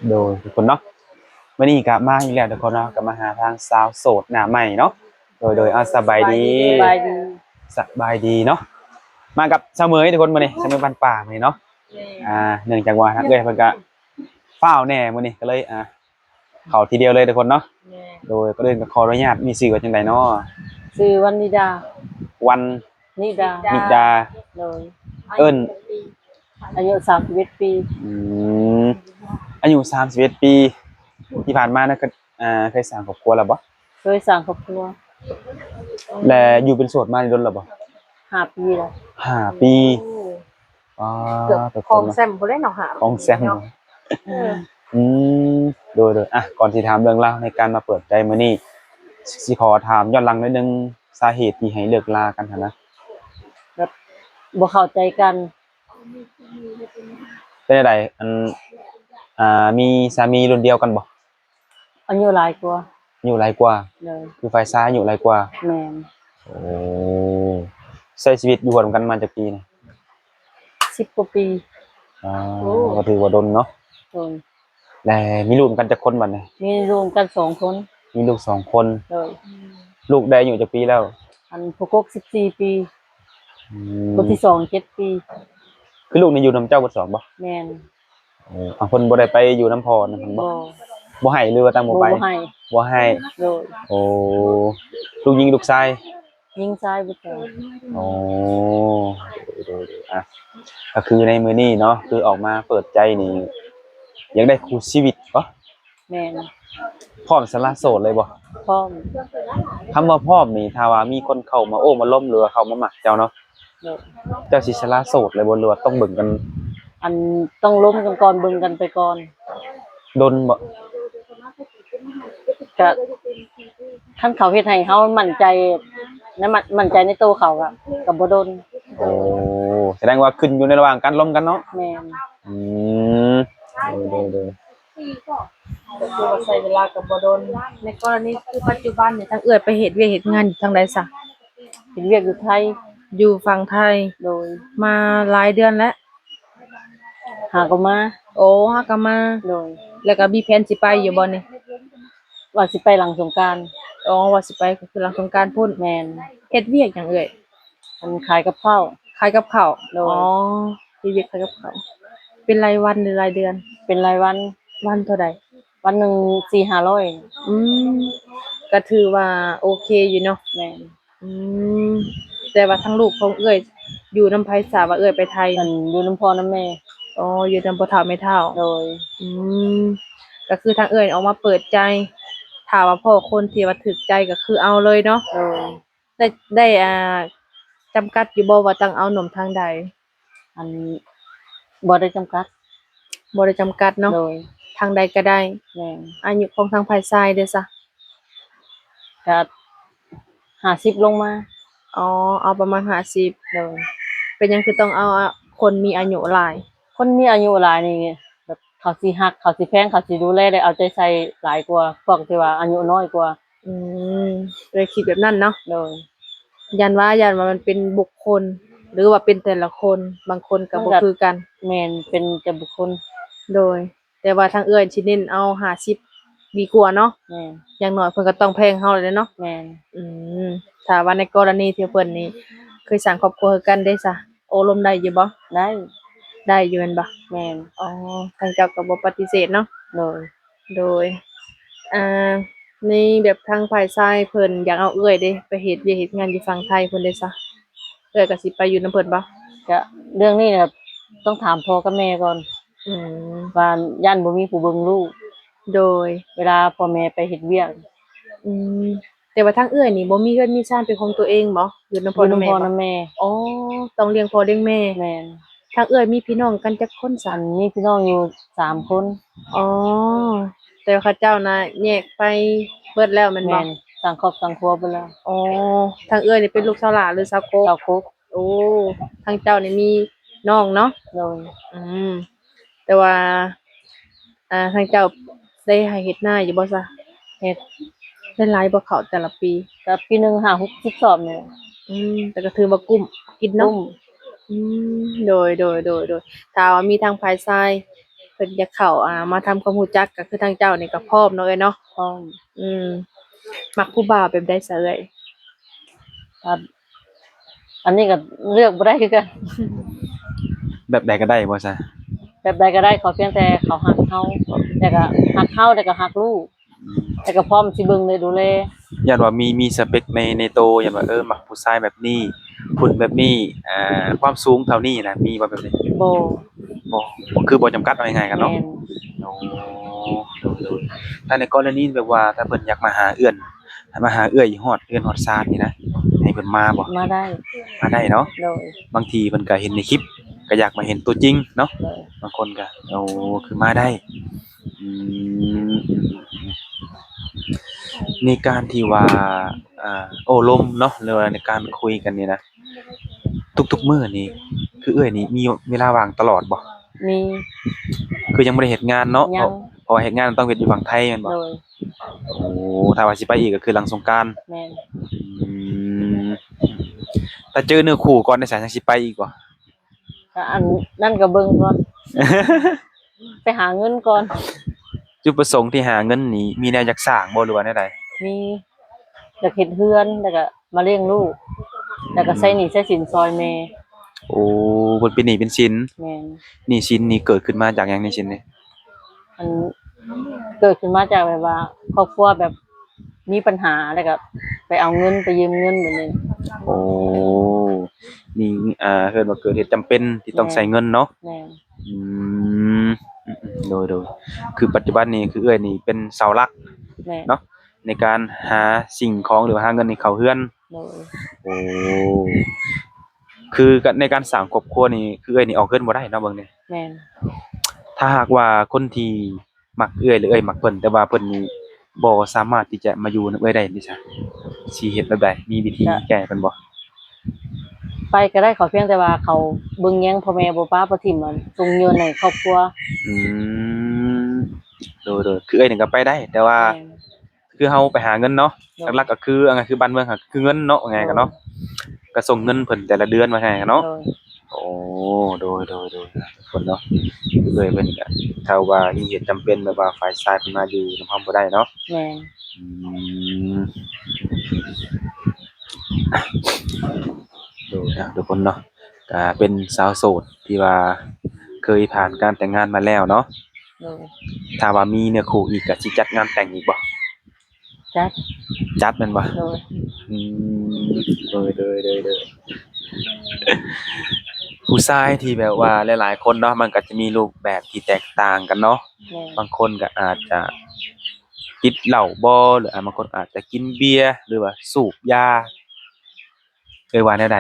ໂດຍ ທຸກຄົນເນາະ ມື້ນີ້ກໍມາອີກແລ້ວທຸກຄົນເນາະ ກໍມາຫາທາງສາວໂສດໜ້າໃໝ່ເນາະ. ໂດຍ ໂດຍ ເອົາ ສະບາຍດີ ສະບາຍດີ ສະບາຍດີເນາະ ມາກັບສາວເໝີຍທຸກຄົນ ມື້ນີ້ ສາວເໝີຍບ້ານປ່າມື້ນີ້ເນາະ. ອ່າ ເນື່ອງຈາກວ່າທາງເອື້ອຍເພິ່ນກໍຟ້າວແດ່ມື້ນີ້ ກໍເລີຍ ອ່າ ເຂົ້າທີດຽວເລີຍທຸກຄົນເນາະ. ໂດຍ ກ່ອນອື່ນກໍຂໍອະນຸຍາດ ມີຊື່ວ່າຈັ່ງໃດເນາະ? ຊື່ວັນນິດາ ວັນນິດາ ນິດາ. ໂດຍ ເອີ້ນ ອາຍຸສາມສິບເອັດປີ. ອືມ ອາຍຸສາມສິບເອັດປີ ທີ່ຜ່ານມານະ ເຄີຍ ເຄີຍສ້າງຄອບຄົວແລ້ວບໍ່? ເຄີຍສ້າງຄອບຄົວ. ແລະ ຢູ່ເປັນໂສດມານີ້ດົນແລ້ວບໍ່? ຫ້າປີແລ້ວ. ຫ້າປີ. ໂອ້ ອາ ເກືອບຄອງແຊມພຸ້ນແຫຼະເນາະ ຫ້າປີ ຄອງແຊມເນາະ. ອືມ ໂດຍໆ ອ່ະ ກ່ອນຊິຖາມເລື່ອງລາວໃນການມາເປີດໃຈມື້ນີ້ ຊິຂໍຖາມຍ້ອນຫຼັງໜ້ອຍໜຶ່ງ ສາເຫດທີ່ໃຫ້ເລີກລາກັນຫັ້ນນະ? ແບບບໍ່ເຂົ້າໃຈກັນ. ເປັນຈັ່ງໃດ ອັນ ອ່າ ມີສາມີລຸ້ນດຽວກັນບໍ່? ອາຍຸຫຼາຍກວ່າ. ອາຍຸຫຼາຍກວ່າ. ໂດຍ ຄືຝ່າຍຊາຍອາຍຸຫຼາຍກວ່າ. ແມ່ນ. ໂອ້ ໃຊ້ຊີວິດຢູ່ຮ່ວມກັນມາຈັກປີນີ້? ສິບກວ່າປີ. ອ່າ ໂອ້ ກໍຖືວ່າດົນເນາະ. ໂດຍ ແລະ ມີລູກນຳກັນຈັກຄົນບັດນີ້? ມີລູກນຳກັນສອງຄົນ. ມີລູກສອງຄົນ. ໂດຍ ລູກໄດ້ອາຍຸຈັກປີແລ້ວ? ອັນຜູ້ກົກສິບສີ່ປີ. ອືມ ຜູ້ທີສອງເຈັດປີ. ຄືລູກນີ້ຢູ່ນຳເຈົ້າເບິດສອງບໍ່? ແມ່ນ. ໂອ້ ເພິ່ນບໍ່ໄດ້ໄປຢູ່ນຳພໍ່ນຳເພິ່ນບໍ່? ບໍ່ ບໍ່ໃຫ້ ຫຼືວ່າຕັ້ງບໍ່ໄປ? ບໍ່ ບໍ່ໃຫ້ ບໍ່ໃຫ້. ໂດຍ ໂອ້ ລູກຍິງລູກຊາຍ? ຍິງຊາຍເບິດເລີຍ. ໂອ້ ໂດຍໆ ອ່ະ ກໍຄືໃນມື້ນີ້ເນາະ ຄືອອກມາເປີດໃຈນີ້ ຢາກໄດ້ຄູ່ຊີວິດບໍ່? ແມ່ນ. ພ້ອມສະຫຼະໂສດເລີຍບໍ່? ພ້ອມ. ຄຳວ່າພ້ອມນີ້ ຖ້າວ່າມີຄົນເຂົ້າມາໂອ້ມາລົມ ຫຼືວ່າເຂົ້າມາມັກເຈົ້າເນາະ ໂດຍ ເຈົ້າຊິສະຫຼະໂສດເລີຍບໍ່ ຫຼືວ່າຕ້ອງເບິ່ງກັນ? ອັນ ຕ້ອງລົມກັນກ່ອນ ເບິ່ງກັນໄປກ່ອນ. ດົນບໍ່? ກະ ຄັນເຂົາເຮັດໃຫ້ເຮົາໝັ້ນໃຈ ໃນ ໝັ້ນ ໝັ້ນໃຈໃນໂຕເຂົາ ກະ ກະບໍ່ດົນ. ໂອ້ ສະແດງວ່າຂຶ້ນຢູ່ໃນລະຫວ່າງການລົມກັນເນາະ. ແມ່ນ. ອືມ ໂດຍໆ ກໍຄືວ່າໃຊ້ເວລາກໍບໍ່ດົນ. ໃນກໍລະນີຄືປັດຈຸບັນນີ້ ທາງເອື້ອຍໄປເຮັດວຽກເຮັດງານຢູ່ທາງໃດຊະ? ເຮັດວຽກຢູ່ໄທ. ຢູ່ຝັ່ງໄທ. ໂດຍ. ມາຫຼາຍເດືອນແລ້ວ? ຫາກໍມາ. ໂອ້ ຫາກໍມາ. ໂດຍ. ແລ້ວກໍມີແຜນຊິໄປຢູ່ບໍ່ນີ້? ວ່າຊິໄປຫຼັງສົງການ. ອໍ ວ່າຊິໄປກໍຄືຫຼັງສົງການພຸ້ນ. ແມ່ນ. ເຮັດວຽກຫຍັງເອື້ອຍ? ອັນ ຂາຍກັບເຂົ້າ. ຂາຍກັບເຂົ້າ. ໂດຍ. ອໍ ເຮັດວຽກຂາຍກັບເຂົ້າ. ເປັນລາຍວັນຫຼືລາຍເດືອນ? ເປັນລາຍວັນ. ວັນເທົ່າໃດ? ວັນໜຶ່ງສີ່ຫ້າຮ້ອຍ. ອືມ ກໍຖືວ່າໂອເຄຢູ່ເນາະ. ແມ່ນ. ອືມ ແຕ່ວ່າທາງລູກຂອງເອື້ອຍຢູ່ນຳໃຜຊະ ວ່າເອື້ອຍໄປໄທ? ອັນ ຢູ່ນຳພໍ່ນຳແມ່. ອໍ ຢູ່ນຳພໍ່ເຖົ້າແມ່ເຖົ້າ. ໂດຍ. ອືມ ກໍຄືທາງເອື້ອຍອອກມາເປີດໃຈ ຖ້າວ່າພໍ້ຄົນທີ່ວ່າຖືກໃຈກໍຄືເອົາເລີຍເນາະ. ໂດຍ. ໄດ້ ໄດ້ ອ່າ ຈຳກັດຢູ່ບໍ່ວ່າຕ້ອງເອົາໜຸ່ມທາງໃດ? ອັນ ບໍ່ໄດ້ຈຳກັດ. ບໍ່ໄດ້ຈຳກັດເນາະ. ໂດຍ. ທາງໃດກໍໄດ້. ແມ່ນ. ອາຍຸຂອງທາງຝ່າຍຊາຍເດຊະ? ກະຫ້າສິບລົງມາ. ອໍ ເອົາປະມານຫ້າສິບ. ໂດຍ. ເປັນຫຍັງຄືຕ້ອງເອົາ ອາ ຄົນມີອາຍຸຫຼາຍ? ຄົນມີອາຍຸຫຼາຍນີ້ ແບບ ເຂົາຊິຮັກ ເຂົາຊິແພງ ເຂົາຊິດູແລ ແລະ ເອົາໃຈໃສ່ຫຼາຍກວ່າພວກທີ່ວ່າອາຍຸນ້ອຍກວ່າ. ອືມ ເລີຍຄິດແບບນັ້ນເນາະ. ໂດຍ. ຢ້ານວ່າ ຢ້ານວ່າມັນເປັນບຸກຄົນ ຫຼືວ່າເປັນແຕ່ລະຄົນ ບາງຄົນກໍບໍ່ຄືກັນ. ແມ່ນ ເປັນແຕ່ບຸກຄົນ. ໂດຍ. ແຕ່ວ່າທາງເອື້ອຍຊິເນັ້ນເອົາຫ້າສິບດີກວ່າເນາະ. ແມ່ນ. ຢ່າງໜ້ອຍເພິ່ນກໍຕ້ອງແພງເຮົາແລ້ວເນາະ. ແມ່ນ. ອືມ ຖ້າວ່າໃນກໍລະນີທີ່ເພິ່ນນີ້ເຄີຍສ້າງຄອບຄົວຄືກັນເດຊະ ໂອ້ລົມໄດ້ຢູ່ບໍ່? ໄດ້. ໄດ້ຢູ່ແມ່ນບໍ່? ແມ່ນ. ອໍ ທາງເຈົ້າກໍບໍ່ປະຕິເສດເນາະ. ໂດຍ. ໂດຍ. ອ່າ ໃນແບບທາງຝ່າຍຊາຍເພິ່ນຢາກເອົາເອື້ອຍເດ ໄປເຮັດວຽກເຮັດງານຢູ່ຝັ່ງໄທພຸ້ນເດຊະ ເອື້ອຍກໍຊິໄປຢູ່ນຳເພິ່ນບໍ່? ກະເລື່ອງນີ້ນະ ຕ້ອງຖາມພໍ່ກັບແມ່ກ່ອນ. ອືມ ວ່າຢ້ານບໍ່ມີຜູ້ເບິ່ງລູກ. ໂດຍ. ເວລາພໍ່ແມ່ໄປເຮັດວຽກ. ອືມ ແຕ່ວ່າທາງເອື້ອຍນີ້ບໍ່ມີເຮືອນມີຊານເປັນຂອງຕົວເອງບໍ່? ຢູ່ນຳພໍ່ນຳແມ່. ຢູ່ນຳພໍ່ນຳແມ່. ອໍ ຕ້ອງລ້ຽງພໍ່ລ້ຽງແມ່. ແມ່ນ. ທາງເອື້ອຍມີພີ່ນ້ອງກັນຈັກຄົນຊະ? ອັນ ມີພີ່ນ້ອງຢູ່ສາມຄົນ. ອໍ ແຕ່ວ່າເຂົາເຈົ້ານະແຍກໄປເບິດແລ້ວແມ່ນບໍ່? ແມ່ນ. ສ້າງຄອບສ້າງຄົວເບິດແລ້ວ. ອໍ ທາງເອື້ອຍນີ້ເປັນລູກສາວຫຼ້າ ຫຼືສາວກົກ? ສາວກົກ. ໂອ້ ທາງເຈົ້ານີ້ມີນ້ອງເນາະ? ໂດຍ. ອືມ ແຕ່ວ່າ ອ່າ ທາງເຈົ້າໄດ້ໄຮ່ເຮັດນາຢູ່ບໍ່ຊະ? ເຮັດ. ໄດ້ຫຼາຍບໍ່ເຂົ້າແຕ່ລະປີ? ກະປີໜຶ່ງຫ້າຫົກສິບສອບນີ້ແຫຼະ. ອືມ ແຕ່ກໍຖືວ່າກຸ້ມກິນເນາະ? ກຸ້ມ. ອືມ ໂດຍ ໂດຍ ໂດຍ ໂດຍ. ຖ້າວ່າມີທາງຝ່າຍຊາຍ ເພິ່ນຢາກເຂົ້າ ອ່າ ມາທຳຄວາມຮູ້ຈັກ ກໍຄືທາງເຈົ້ານີ້ກໍພ້ອມເນາະເອື້ອຍເນາະ? ພ້ອມ. ອືມ ມັກຜູ້ບ່າວແບບໃດຊະເອື້ອຍ? ກໍ ອັນນີ້ກໍເລືອກບໍ່ໄດ້ຄືກັນ. ແບບໃດກໍໄດ້ບໍ່ຊະ? ແບບໃດກໍໄດ້ ຂໍພຽງແຕ່ເຂົາຮັກເຮົາ ແລ້ວກໍຮັກເຮົາ ແລ້ວກໍຮັກລູກ ແລ້ວກໍພ້ອມຊິເບິ່ງແລະດູແລ. ຢ້ານວ່າມີ ມີສະເປັກໃນ ໃນໂຕ ຢ້ານວ່າ ເອີ ມັກຜູ້ຊາຍແບບນີ້ ຫຸ່ນແບບນີ້ ອ່າ ຄວາມສູງເທົ່ານີ້ນະ ມີບໍ່ແບບນີ້? ບໍ່ ບໍ່ ຄືບໍ່ຈຳກັດ ເອົາງ່າຍໆກັນເນາະ. ແມ່ນ. ໂອ້ ໂດຍໆ ຖ້າໃນກໍລະນີແບບວ່າ ຖ້າເພິ່ນຢາກມາຫາເອື້ອຍ ມາຫາເອື້ອຍຮອດເຮືອນຮອດຊານນີ້ນະ ໃຫ້ເພິ່ນມາບໍ່? ມາໄດ້ ມາໄດ້ເນາະ. ໂດຍ. ບາງທີເພິ່ນກໍເຫັນໃນຄລິບ ກໍຢາກມາເຫັນຕົວຈິງເນາະ. ໂດຍ. ບາງຄົນກໍ ໂອ້ ຄືມາໄດ້. ອືມ ໃນການທີ່ວ່າ ອ່າ ໂອ້ລົມເນາະ ຫຼືວ່າໃນການຄຸຍກັນນີ້ນະ ທຸກໆມື້ນີ້ ຄືເອື້ອຍນີ້ມີເວລາວ່າງຕະຫຼອດບໍ່? ມີ. ຄືຍັງບໍ່ໄດ້ເຮັດງານເນາະ? ຍັງ. ເພາະ ເພາະວ່າເຮັດງານຕ້ອງເຮັດຢູ່ຝັ່ງໄທແມ່ນບໍ່? ໂດຍ. ໂອ້ ຖ້າວ່າຊິໄປອີກກໍຄືຫຼັງສົງການ. ແມ່ນ. ອືມ ຖ້າເຈີເນື້ອຄູ່ກ່ອນໄດ້ຊະ ຈັ່ງຊິໄປອີກບໍ່? ກໍອັນນັ້ນກໍເບິ່ງກ່ອນ ໄປຫາເງິນກ່ອນ. ຈຸດປະສົງທີ່ຫາເງິນນີ້ ມີແນວຢາກສ້າງບໍ່ ຫຼືວ່າແນວໃດ? ມີ. ຢາກເຮັດເຮືອນ ແລ້ວກໍມາລ້ຽງລູກ ແລ້ວກໍໃຊ້ໜີ້ໃຊ້ສິນຊ່ອຍແມ່. ໂອ້ ເພິ່ນເປັນໜີ້ເປັນສິນ. ແມ່ນ. ໜີ້ສິນນີ້ເກີດຂຶ້ນມາຈາກຫຍັງ ໜີ້ສິນນີ້? ອັນ ເກີດຂຶ້ນມາຈາກແບບວ່າຄອບຄົວແບບມີບັນຫາ ແລ້ວກໍໄປເອົາເງິນ ໄປຢືມເງິນແບບນີ້. ໂອ້ ນີ້ ອ່າ ເອີ້ນວ່າເກີດເຫດຈຳເປັນທີ່ຕ້ອງໃຊ້ເງິນເນາະ. ແມ່ນ. ອືມ ໂດຍໆ ຄືປັດຈຸບັນນີ້ຄືເອື້ອຍນີ້ເປັນເສົາຫຼັກ. ແມ່ນ. ເນາະ ໃນການຫາສິ່ງຂອງ ຫຼືວ່າຫາເງິນໃຫ້ເຂົ້າເຮືອນ. ໂດຍ. ໂອ້ ຄືໃນການສ້າງຄອບຄົວນີ້ ຄືເອື້ອຍນີ້ອອກເງິນບໍ່ໄດ້ເນາະ ເບິ່ງນີ້. ແມ່ນ. ຖ້າຫາກວ່າຄົນທີ່ມັກເອື້ອຍ ຫຼືເອື້ອຍມັກເພິ່ນ ແຕ່ວ່າເພິ່ນນີ້ບໍ່ສາມາດທີ່ຈະມາຢູ່ນຳເອື້ອຍໄດ້ນີ້ຊະ ຊິເຮັດແບບໃດ? ມີວິທີແກ້ໃຫ້ເພິ່ນບໍ່? ໄປກໍໄດ້ ຂໍພຽງແຕ່ວ່າເຂົາເບິ່ງແຍງພໍ່ແມ່ ບໍ່ປະບໍ່ຖິ້ມ ສົ່ງເງິນໃຫ້ຄອບຄົວ. ອືມ ໂດຍໆ ຄືເອື້ອຍນີ້ກໍໄປໄດ້ ແຕ່ວ່າ ແມ່ນ. ຄືເຮົາໄປຫາເງິນເນາະ. ໂດຍ. ຫຼັກໆ ກໍຄື ອັນນັ້ນຄືບ້ານເມືອງ ກໍຄືເງິນເນາະ ວ່າງ່າຍກັນເນາະ. ໂດຍ. ກໍສົ່ງເງິນເພິ່ນແຕ່ລະເດືອນ ວ່າງ່າຍກັນເນາະ. ໂດຍ. ໂອ້ ໂດຍໆໆ ທຸກຄົນເນາະ ເອື້ອຍເພິ່ນກໍ ຖ້າວ່າມີເຫດຈຳເປັນ ແບບວ່າຝ່າຍຊາຍເພິ່ນມາຢູ່ນຳເຮົາບໍ່ໄດ້ເນາະ. ແມ່ນ. ອືມ ໂດຍ ເນາະ ທຸກຄົນເນາະ ກໍເປັນສາວໂສດທີ່ວ່າເຄີຍຜ່ານການແຕ່ງງານມາແລ້ວເນາະ. ໂດຍ. ຖ້າວ່າມີເນື້ອຄູ່ອີກ ກໍຊິຈັດງານແຕ່ງອີກບໍ່? ຈັດ. ຈັດແມ່ນບໍ່? ໂດຍ. ອືມ ໂດຍໆໆໆ ຜູ້ຊາຍທີ່ແບບວ່າຫຼາຍໆຄົນເນາະ ມັນກໍຈະມີຮູບແບບທີ່ແຕກຕ່າງກັນເນາະ. ແມ່ນ. ບາງຄົນກໍອາດຈະຕິດເຫຼົ້າບໍ ຫຼື ອາ ບາງຄົນອາດຈະກິນເບຍ ຫຼືວ່າສູບຢາ. ເອື້ອຍວ່າແນວໃດ?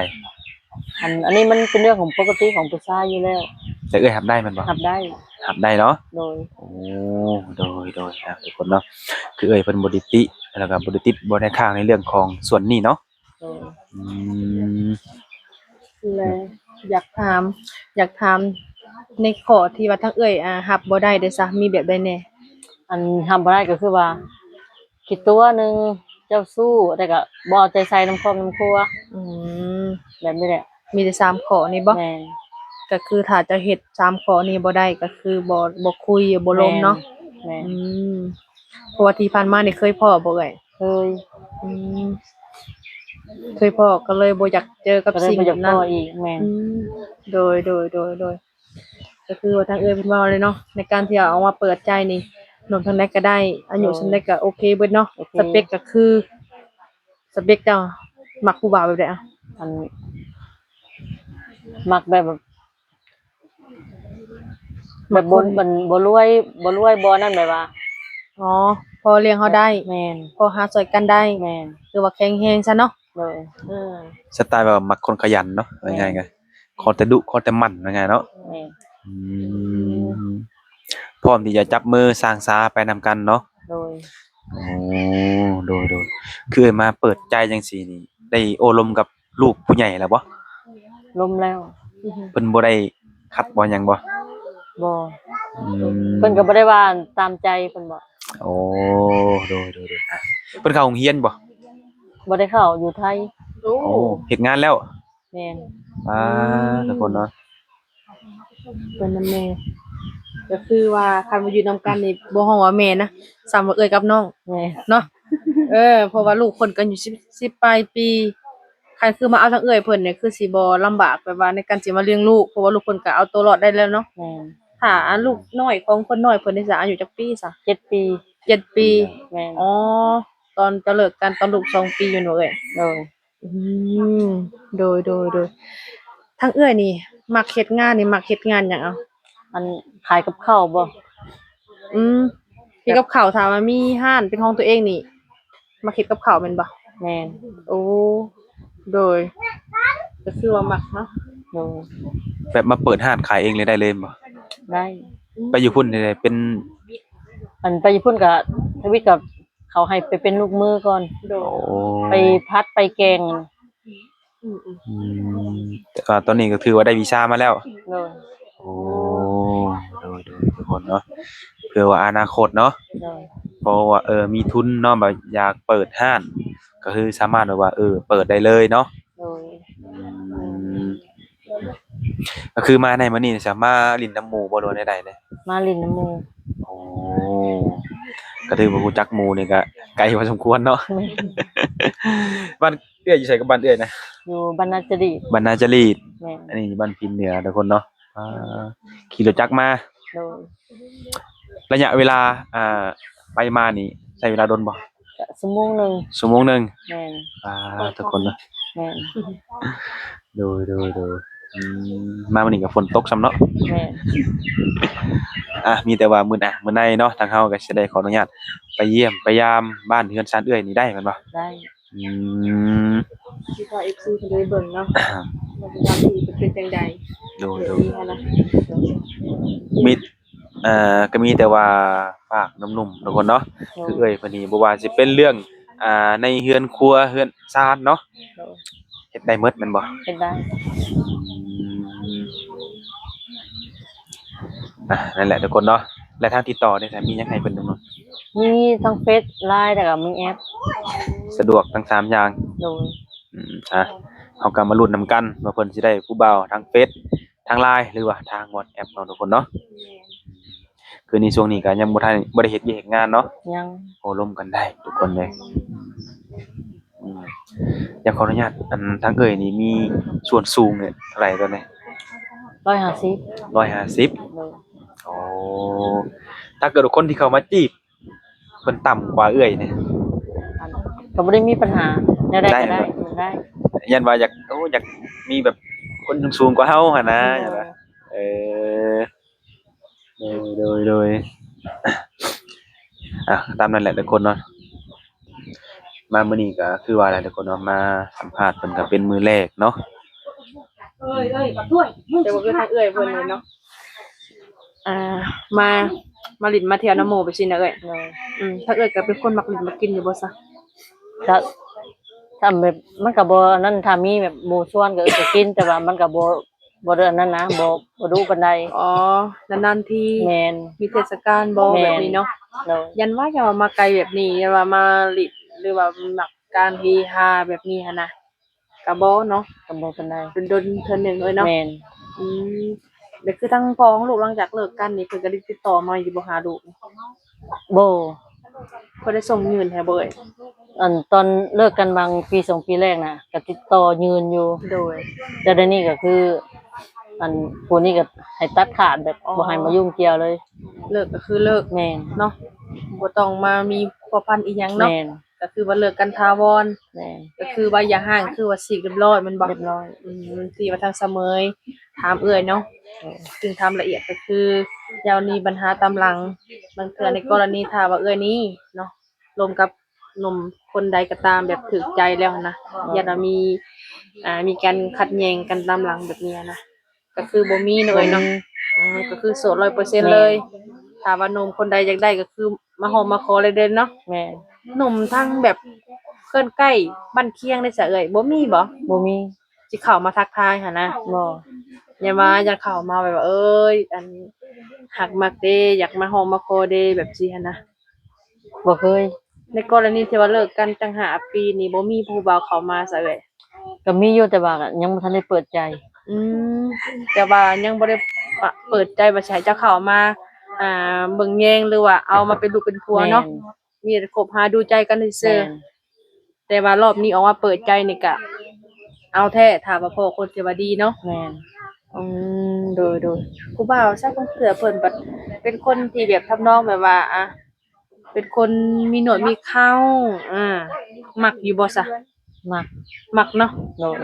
ອັນ ອັນນີ້ມັນເປັນເລື່ອງຂອງປົກກະຕິຂອງຜູ້ຊາຍຢູ່ແລ້ວ. ແຕ່ເອື້ອຍຮັບໄດ້ແມ່ນບໍ່? ຮັບໄດ້. ຮັບໄດ້ເນາະ? ໂດຍ. ໂອ້ ໂດຍໆ ອ່າ ທຸກຄົນເນາະ ຄືເອື້ອຍເພິ່ນບໍ່ໄດ້ຕິ ແລ້ວກໍບໍ່ໄດ້ຕິດ ບໍ່ໄດ້ຄ້າງໃນເລື່ອງຂອງສ່ວນນີ້ເນາະ. ໂດຍ. ອືມ ແລະ ຢາກຖາມ ຢາກຖາມໃນຂໍ້ທີ່ວ່າທາງເອື້ອຍ ອ່າ ຮັບບໍ່ໄດ້ເດຊະ ມີແບບໃດແດ່? ອັນຮັບບໍ່ໄດ້ກໍຄືວ່າ ຂີ້ຕົວະໜຶ່ງ ເຈົ້າຊູ້ ແລ້ວກໍບໍ່ເອົາໃຈໃສ່ນຳຄອບນຳຄົວ. ອືມ ແບບນີ້ແຫຼະ. ມີແຕ່ສາມຂໍ້ນີ້ບໍ? ແມ່ນ. ກໍຄືຖ້າເຈົ້າເຮັດສາມຂໍ້ນີ້ບໍ່ໄດ້ ກໍຄືບໍ່ ບໍ່ຄຸຍ ບໍ່ລົມເນາະ. ແມ່ນ. ອືມ ເພາະວ່າທີ່ຜ່ານມານີ້ເຄີຍພໍ້ບໍ່ເອື້ອຍ? ເຄີຍ. ອືມ ເຄີຍພໍ້ກໍເລີຍບໍ່ຢາກເຈີກັບສິ່ງນັ້ນ. ກໍເລີຍບໍ່ຢາກພໍ້ອີກ. ແມ່ນ. ອືມ ໂດຍໆໆ ກໍຄືວ່າທາງເອື້ອຍເພິ່ນເວົ້າເລີຍເນາະ ໃນການທີ່ເອົາມາເປີດໃຈນີ້ ໜຸ່ມທາງໃດກໍໄດ້ ອາຍຸ ໂດຍ ສ່ຳໃດກໍໂອເຄເບິດເນາະ. ໂອເຄ. ສະເປັກກໍຄື ສະເປັກເຈົ້າມັກຜູ້ບ່າວແບບໃດອະ? ອັນ ມັກແບບ ແບບ ແບບບໍ່ ມັນບໍ່ລວຍ ບໍ່ລວຍ ບໍ່ນັ້ນ ແບບວ່າ ອໍ ພໍລ້ຽງເຮົາໄດ້. ແມ່ນ. ພໍຫາຊ່ອຍກັນໄດ້. ແມ່ນ. ຄືວ່າແຂງແຮງຊະເນາະ. ໂດຍ. ເອີ ສະໄຕລ໌ແບບວ່າມັກຄົນຂະຫຍັນເນາະ. ແມ່ນ. ວ່າງ່າຍໆ ຂໍແຕ່ດຸ ຂໍແຕ່ໝັ້ນ ວ່າງ່າຍເນາະ. ແມ່ນ. ອືມ ພ້ອມທີ່ຈະຈັບມືສ້າງສາໄປນຳກັນເນາະ. ໂດຍ. ໂອ້ ໂດຍໆ ຄືມາເປີດໃຈຈັ່ງຊີ້ນີ້ ໄດ້ໂອ້ລົມກັບລູກຜູ້ໃຫຍ່ແລ້ວບໍ່? ລົມແລ້ວ. ເພິ່ນບໍ່ໄດ້ຂັດບໍ່ຫຍັງບໍ່? ບໍ່. ອືມ ເພິ່ນກໍບໍ່ໄດ້ວ່າຕາມໃຈເພິ່ນບໍ? ໂອ້ ໂດຍໆໆ ອ່ະ ເພິ່ນເຂົ້າໂຮງຮຽນບໍ່? ບໍ່ໄດ້ເຂົ້າ ຢູ່ໄທ. ໂອ້ ເຮັດງານແລ້ວ. ແມ່ນ. ອ່າ ອືມ ທຸກຄົນເນາະ ເພິ່ນນຳແມ່. ກໍຄືວ່າຄັນວ່າຢູ່ນຳກັນນີ້ບໍ່ຮ້ອງວ່າແມ່ນະ ສ່ຳວ່າເອື້ອຍກັບນ້ອງ ແມ່ນ ເນາະ. ເອີ ເພາະວ່າລູກເພິ່ນກໍອາຍຸສິບ ສິບປາຍປີ ຄັນຄືມາເອົາທາງເອື້ອຍເພິ່ນນີ້ ຄືຊິບໍ່ລຳບາກແບບວ່າໃນການຊິມາລ້ຽງລູກ ເພາະວ່າລູກເພິ່ນກໍເອົາໂຕລອດໄດ້ແລ້ວເນາະ. ແມ່ນ ຖ້າອັນລູກນ້ອຍຂອງຄົນນ້ອຍເພິ່ນນີ້ຊະ ອາຍຸຈັກປີຊະ? ເຈັດປີ. ເຈັດປີ. ແມ່ນ ອໍ ຕອນຈະເລີກກັນຕອນລູກສອງປີແມ່ນບໍ່ເອື້ອຍ? ໂດຍ. ອືມ ໂດຍ ໂດຍ ໂດຍ. ທາງເອື້ອຍນີ້ມັກເຮັດງານນີ້ ມັກເຮັດງານຫຍັງເອົາ? ອັນຂາຍກັບເຂົ້າບໍ? ອືມ ເຮັດກັບເຂົ້າ ຖ້າວ່າມີຮ້ານເປັນຂອງຕົວເອງນີ້ ມັກເຮັດກັບເຂົ້າແມ່ນບໍ່? ແມ່ນ. ໂອ້ ໂດຍ ກໍຄືວ່າມັກເນາະ. ໂດຍ. ແບບມາເປີດຮ້ານຂາຍເອງເລີຍໄດ້ເລີຍແມ່ນບໍ່? ໄດ້. ໄປຢູ່ພຸ້ນນີ້ເປັນ ອັນໄປຢູ່ພຸ້ນກໍທະວິດກັບ ເຂົາໃຫ້ໄປເປັນລູກມືກ່ອນ. ໂດຍ. ໂອ້ ໄປຜັດໄປແກງ. ອືມໆ ອືມ ແຕ່ວ່າຕອນນີ້ກໍຖືວ່າໄດ້ວີຊາມາແລ້ວ. ໂດຍ. ໂອ້ ໂດຍໆ ທຸກຄົນເນາະ ເພື່ອວ່າອະນາຄົດເນາະ. ໂດຍ. ເພາະວ່າ ເອີ ມີທຶນເນາະ ແບບຢາກເປີດຮ້ານ ກໍຄືສາມາດແບບວ່າ ເອີ ເປີດໄດ້ເລີຍເນາະ. ໂດຍ. ອືມ ກໍຄືມາໃນມື້ນີ້ສະ ມາຫຼິ້ນນຳໝູ່ບໍ່ ຫຼືວ່າແນວໃດເລີຍ? ມາຫຼິ້ນນຳໝູ່. ໂອ້ ກໍຖືວ່າຮູ້ຈັກໝູ່ນີ້ກໍໄກພໍສົມຄວນເນາະ. ແມ່ນ. ບ້ານເອື້ອຍຢູ່ໃສກັບບ້ານເອື້ອຍນະ? ຢູ່ບ້ານນາຈະລີດ. ບ້ານນາຈະລີດ. ແມ່ນ. ອັນນີ້ບ້ານພີນເໜືອທຸກຄົນເນາະ. ອ່າ ຂີ່ລົດຈັກມາ. ໂດຍ. ໄລຍະເວລາ ອ່າ ໄປມານີ້ໃຊ້ເວລາດົນບໍ່? ກະຊົ່ວໂມງໜຶ່ງ. ຊົ່ວໂມງໜຶ່ງ. ແມ່ນ. ອ່າ ທຸກຄົນເນາະ. ແມ່ນ. ໂດຍ ໂດຍ ໂດຍ. ອືມ ມາມື້ນີ້ກໍຝົນຕົກຊ້ຳເນາະ. ແມ່ນ. ອ່ະ ມີແຕ່ວ່າມື້ໜ້າມື້ໃນເນາະ ທາງເຮົາກໍຊິໄດ້ຂໍອະນຸຍາດໄປຢ້ຽມໄປຢາມບ້ານເຮືອນຊານເອື້ອຍນີ້ໄດ້ແມ່ນບໍ່? ໄດ້. ອືມ ຊິພາເອັຟຊີເພິ່ນໄປເບິ່ງເນາະ ວ່າສະຖານທີ່ເປັນຈັ່ງໃດ. ໂດຍ ໂດຍ. ມີ ເອີ ກໍມີແຕ່ວ່າຝາກໜຸ່ມໆ ທຸກຄົນເນາະ. ໂດຍ. ຄືເອື້ອຍເພິ່ນນີ້ ບໍ່ວ່າຊິເປັນເລື່ອງ ອ່າ ໃນເຮືອນຄົວເຮືອນຊານເນາະ. ໂດຍ. ເຮັດໄດ້ໝົດແມ່ນບໍ່? ເຮັດໄດ້. ອືມ ອ່ະ ນັ້ນແຫຼະທຸກຄົນເນາະ. ແລະ ທາງຕິດຕໍ່ເດ້ ມີຫຍັງໃຫ້ເພິ່ນດຳເນີນ? ມີທັງເຟສ ໄລນ໌ ແລ້ວກໍມີແອັບ. ສະດວກທັງສາມຢ່າງ. ໂດຍ. ອືມ ອ່ະ ເຮົາກໍມາລຸ້ນນຳກັນວ່າເພິ່ນຊິໄດ້ຜູ້ບ່າວທາງເຟສ ທາງ ໄລນ໌ ຫຼືວ່າທາງ ວັອດແອັບ ເນາະທຸກຄົນເນາະ. ແມ່ນ. ຄືໃນຊ່ວງນີ້ກໍຍັງບໍ່ທັນ ບໍ່ໄດ້ເຮັດວຽກເຮັດງານເນາະ. ຍັງ. ໂອ້ ລົມກັນໄດ້ທຸກຄົນເລີຍ. ອືມ ຢາກຂໍອະນຸຍາດ ອັນ ທາງເອື້ອຍນີ້ມີສ່ວນສູງເທົ່າໃດຕອນນີ້? ຮ້ອຍຫ້າສິບ. ຮ້ອຍຫ້າສິບ. ໂດຍ. ໂອ້ ຖ້າເກີດວ່າຄົນທີ່ເຂົ້າມາຈີບ ເພິ່ນຕ່ຳກວ່າເອື້ອຍນີ້ ກໍບໍ່ໄດ້ມີບັນຫາ ແນວໃດກໍໄດ້. ໄດ້ ໄດ້. ຢ້ານວ່າຢາກ ໂອ້ ຢາກມີແບບຄົນສູງກວ່າເຮົາຫັ້ນນະ. ໂດຍ. ເອີ ໂດຍ ໂດຍ ໂດຍ. ອ່ະ ຕາມນັ້ນແຫຼະທຸກຄົນເນາະ. ມາມື້ນີ້ກໍຄືວ່າແຫຼະທຸກຄົນເນາະ ມາສຳພາດເພິ່ນກໍເປັນມື້ແລກເນາະ. ເອີຍ ເອີຍ ບັກຖ້ວຍ ແຕ່ວ່າຄືທາງເອື້ອຍເພິ່ນນີ້ເນາະ ອ່າ ມາ ມາຫຼິ້ນມາທ່ຽວນຳໝູ່ໄປຊີ້ນະເອື້ອຍ. ໂດຍ. ອືມ ທາງເອື້ອຍກໍເປັນຄົນມັກຫຼິ້ນມັກກິນຢູ່ບໍ່ຊະ? ກໍ ຖ້າແບບ ມັນກໍບໍ່ອັນນັ້ນ ຖ້າມີແບບໝູ່ຊວນກໍ ເອີ ກໍກິນ ແຕ່ວ່າມັນກໍບໍ່ ບໍ່ໄດ້ອັນນັ້ນນະ ບໍ່ ບໍ່ດຸປານໃດ. ອໍ ນານໆທີ ແມ່ນ ມີເທດສະການບໍ່? ແມ່ນ. ແບບນີ້ເນາະ. ໂດຍ. ຢ້ານວ່າ ຢ້ານວ່າມາໄກແບບນີ້ ຢ້ານວ່າມາຫຼິ້ນ ຫຼືວ່າມັກການເຮຮາແບບນີ້ຫັ້ນນະ ກະບໍ່ເນາະ ກະບໍ່ປານໃດ ດົນໆເທື່ອໜຶ່ງເອີຍເນາະ. ແມ່ນ. ອືມ ແລ້ວຄືທາງພໍ່ຂອງລູກ ຫຼັງຈາກເລີກກັນນີ້ ເພິ່ນກໍໄດ້ຕິດຕໍ່ມາຢູ່ບໍ່ຫາລູກ? ບໍ່. ເພິ່ນໄດ້ສົ່ງຍື່ນໃຫ້ບໍ່ເອີຍ? ອັນຕອນເລີກກັນຫວ່າງປີສອງປີແລກນະ ກໍຕິດຕໍ່ຍື່ນຢູ່. ໂດຍ. ແຕ່ດຽວນີ້ກໍຄື ອັນຜູ້ນີ້ກໍໃຫ້ຕັດຂາດ ແບບ ອໍ ບໍ່ໃຫ້ມາຫຍຸ້ງກ່ຽວເລີຍ. ເລີກກໍຄືເລີກ. ແມ່ນ. ເນາະ ບໍ່ຕ້ອງມາມີພົວພັນອີ່ຫຍັງເນາະ. ແມ່ນ. ກໍຄືວ່າເລີກກັນຖາວອນ. ແມ່ນ. ກໍຄືວ່າຢ່າຮ້າງ ຄືວ່າສີກຮຽບຮ້ອຍແມ່ນບໍ່? ຮຽບຮ້ອຍ. ອືມ ທີ່ວ່າທາງສະເໝີຍຖາມເອື້ອຍເນາະ. ເອີ ຈຶ່ງຖາມລະອຽດ ກໍຄືຢ່າມີບັນຫາຕາມຫຼັງ. ບາງເທື່ອໃນກໍລະນີຖ້າວ່າເອື້ອຍນີ້ເນາະ ລົມກັບໜຸ່ມຄົນໃດກໍຕາມ ແບບຖືກໃຈແລ້ວຫັ້ນນະ ເອີ ຢ້ານວ່າມີ ອ່າ ມີການຂັດແຍ່ງກັນຕາມຫຼັງແບບນີ້ຫັ້ນນະ. ກໍຄືບໍ່ມີເນາະເອື້ອຍເນາະ. ບໍ່ມີ. ອືມ ກໍຄືໂສດຮ້ອຍເປີເຊັນເລີຍ. ແມ່ນ. ຖ້າວ່າໜຸ່ມຄົນໃດຢາກໄດ້ກໍຄືມາຮ້ອງມາຂໍເລີຍເດ້ເນາະ. ແມ່ນ. ໜຸ່ມທາງແບບເພື່ອນໃກ້ບ້ານຄຽງໄດ້ຊະເອື້ອຍ ບໍ່ມີບໍ່? ບໍ່ມີ. ຊິເຂົ້າມາທັກທາຍຫັ້ນນະ? ບໍ່. ຢ່າວ່າ ຢ່າເຂົ້າມາແບບວ່າ ເອີຍ ອັນ ຮັກມັກເດ້ ຢາກມາຮ້ອງມາຂໍເດ້ ແບບຊີ້ຫັ້ນນະ? ບໍ່ເຄີຍ. ໃນກໍລະນີທີ່ວ່າເລີກກັນຕັ້ງຫ້າປີນີ້ ບໍ່ມີຜູ້ບ່າວເຂົ້າມາຊະເອື້ອຍ? ກໍມີຢູ່ ແຕ່ວ່າກໍຍັງບໍ່ທັນໄດ້ເປີດໃຈ. ອືມ ແຕ່ວ່າຍັງບໍ່ໄດ້ປະ ເປີດໃຈວ່າຊິໃຫ້ເຈົ້າເຂົ້າມາ ອ່າ ເບິ່ງແຍງ ຫຼືວ່າເອົາມາເປັນລູກເປັນຜົວເນາະ ແມ່ນ ມີແຕ່ຄົບຫາດູໃຈກັນຊື່ໆ ແມ່ນ ແຕ່ວ່າລອບນີ້ອອກມາເປີດໃຈນີ້ກະເອົາແທ້ ຖ້າວ່າພໍ້ຄົນທີ່ວ່າດີເນາະ ແມ່ນ ອືມ ໂດຍໆ ຜູ້ບ່າວຊະ ບາງເທື່ອເພິ່ນບັດເປັນຄົນທີ່ແບບທຳນອງແບບວ່າ ອ່າ ເປັນຄົນມີໜວດມີເຂົາ ອ່າ ມັກຢູ່ບໍ່ຊະ? ມັກ ມັກເນາະ ໂດຍ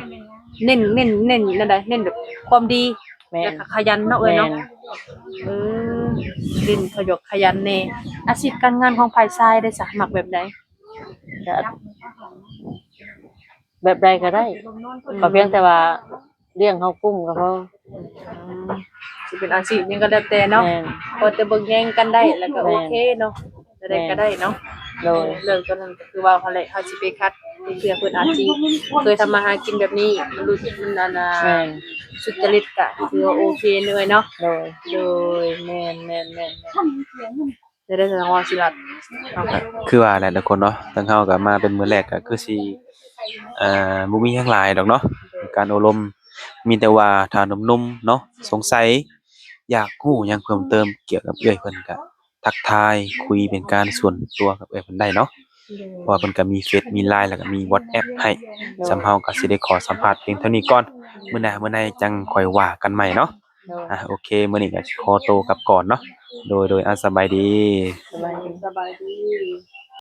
ເນັ້ນ ເນັ້ນ ເນັ້ນແນວໃດ? ເນັ້ນແບບຄວາມດີ ແມ່ນ ແລ້ວກະຂະຫຍັນເນາະເອື້ອຍເນາະ ແມ່ນ ເອີ ເນັ້ນຂະຫຍອກຂະຫຍັນແດ່ ອາຊີບການງານຂອງຝ່າຍຊາຍເດຊະ ມັກແບບໃດ? ກະແບບໃດກະໄດ້ ອືມ ກໍພຽງແຕ່ວ່າ ລ້ຽງເຮົາກຸ້ມກໍພໍ ອືມ ຊິເປັນອາຊີບຫຍັງກໍແລ້ວແຕ່ເນາະ ແມ່ນ ພໍແຕ່ເບິ່ງແຍງກັນໄດ້ ແລ້ວກໍ ແມ່ນ ໂອເຄເນາະ ແນວໃດກໍໄດ້ເນາະ ແມ່ນ ໂດຍ ເລື່ອງຕົວນັ້ນກໍຄືເວົ້າຫັ້ນແຫຼະ ເຮົາຊິໄປຂັດ ບາງເທື່ອເພິ່ນອາດຊິເຄີຍທຳມາຫາກິນແບບນີ້ ມັນ ມັນອັນນ່າ ແມ່ນ ສຸດຈະລິດ ກໍຖືວ່າໂອເຄເນາະ ໂດຍ ໂດຍ ແມ່ນໆໆ ແນວໃດສະ ທາງວ່າຊິລັດ ເຮົາກໍ ຄືວ່າແຫຼະທຸກຄົນເນາະ ທາງເຮົາກໍມາເປັນມື້ແລກ ກໍຄືຊິ ເອີ ບໍ່ມີຫຍັງຫຼາຍດອກເນາະ ການໂອ້ລົມ ມີແຕ່ວ່າຖ້າໜຸ່ມໆເນາະ ສົງໄສ ຢາກຮູ້ຫຍັງເພີ່ມເຕີມກ່ຽວກັບເອື້ອຍເພິ່ນ ກໍທັກທາຍຄຸຍເປັນການສ່ວນຕົວກັບເອື້ອຍເພິ່ນໄດ້ເນາະ ໂດຍ ເພາະວ່າເພິ່ນກໍມີເຟສ ມີລາຍ ແລ້ວກໍມີວັອດແອັບໃຫ້ ໂດຍ ສ່ຳເຮົາກໍຊິໄດ້ຂໍສຳພາດພຽງເທົ່ານີ້ກ່ອນ ມື້ໜ້າມື້ໃນຈັ່ງຄ່ອຍວ່າກັນໃໝ່ເນາະ ໂດຍ ອ່າ ໂອເຄ ມື້ນີ້ກໍຂໍໂຕກັບກ່ອນເນາະ ໂດຍ ໂດຍ ອ່າ ສະບາຍດີ ສະບາຍດີ ສະບາຍດີ.